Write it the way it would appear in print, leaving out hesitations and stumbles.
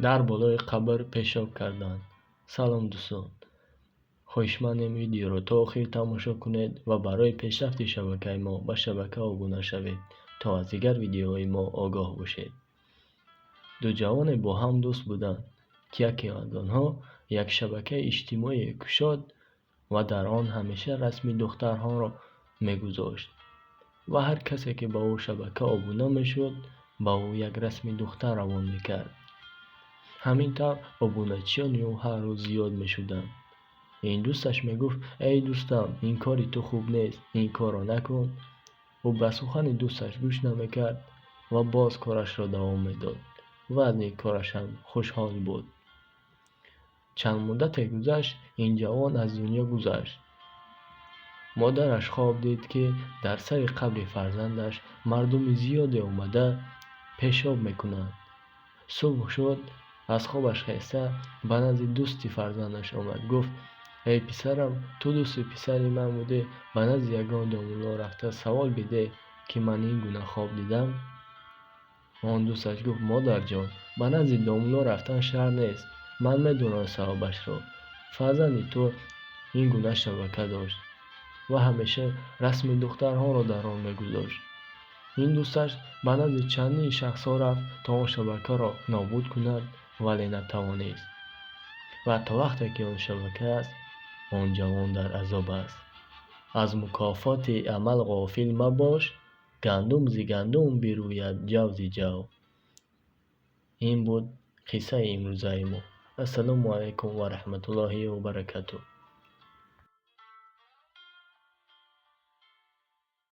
Дар болои қабр пешоб карданд. Салом, дӯстон! Хоҳишмандем, видеоро то охир тамошо кунед ва барои пешрафти шабакаи мо ба шабака обуна шавед, то аз дигар видеоҳои мо огоҳ бошед. Ду ҷавоне бо ҳам дӯст буданд, ки яке аз онҳо як шабакаи иҷтимоие кушод ва дар он ҳамеша расми духтарҳоро мегузошт ва ҳар касе, ки ба ӯ шабака обуна мешуд, ба ӯ як расми духтар равон мекард. Ҳамин тавр обуначиёни ӯ ҳар рӯз зиёд мешуданд. Ин дӯсташ мегуфт: «Эй дӯстам, ин кори ту хуб нест, ин корро накун». Ӯ ба сухани дӯсташ гӯш намекард ва боз корашро давом медод ва аз ин кораш ҳам хушҳол буд. Чанд муддате гузашт, ин ҷавон аз дунё гузашт. Модараш хоб дид, ки дар сари қабри фарзандаш мардуми зиёде омада пешоб мекунанд. Субҳ шуд, аз хобаш хеста, ба назди дӯсти фарзандаш омад, гуфт: «Эй писарам, ту дӯсти писари ман будӣ, ба назди ягон домулло рафта савол бидеҳ, ки ман ин гуна хоб дидам». Он дӯсташ гуфт: «Модарҷон, ба назди домулло рафтан шарт нест, ман медонам сабабашро. Фарзанди ту ин гуна шабака дошт ва ҳамеша расми духтарҳоро дар он мегузошт». Ин дӯсташ ба назди чандин шахсҳо рафт, то он шабакаро нобуд кунад, вале натавонист. Ва то вақте ки он шабака аст, он ҷавон дар азоб аст. Аз мукофоти амал ғофил мабош, гандум зи гандум бирӯяд, ҷав зи ҷав. Ин буд қиссаи имрӯзаи мо. Ассалому алайкум ва раҳматуллоҳи ва баракатуҳ.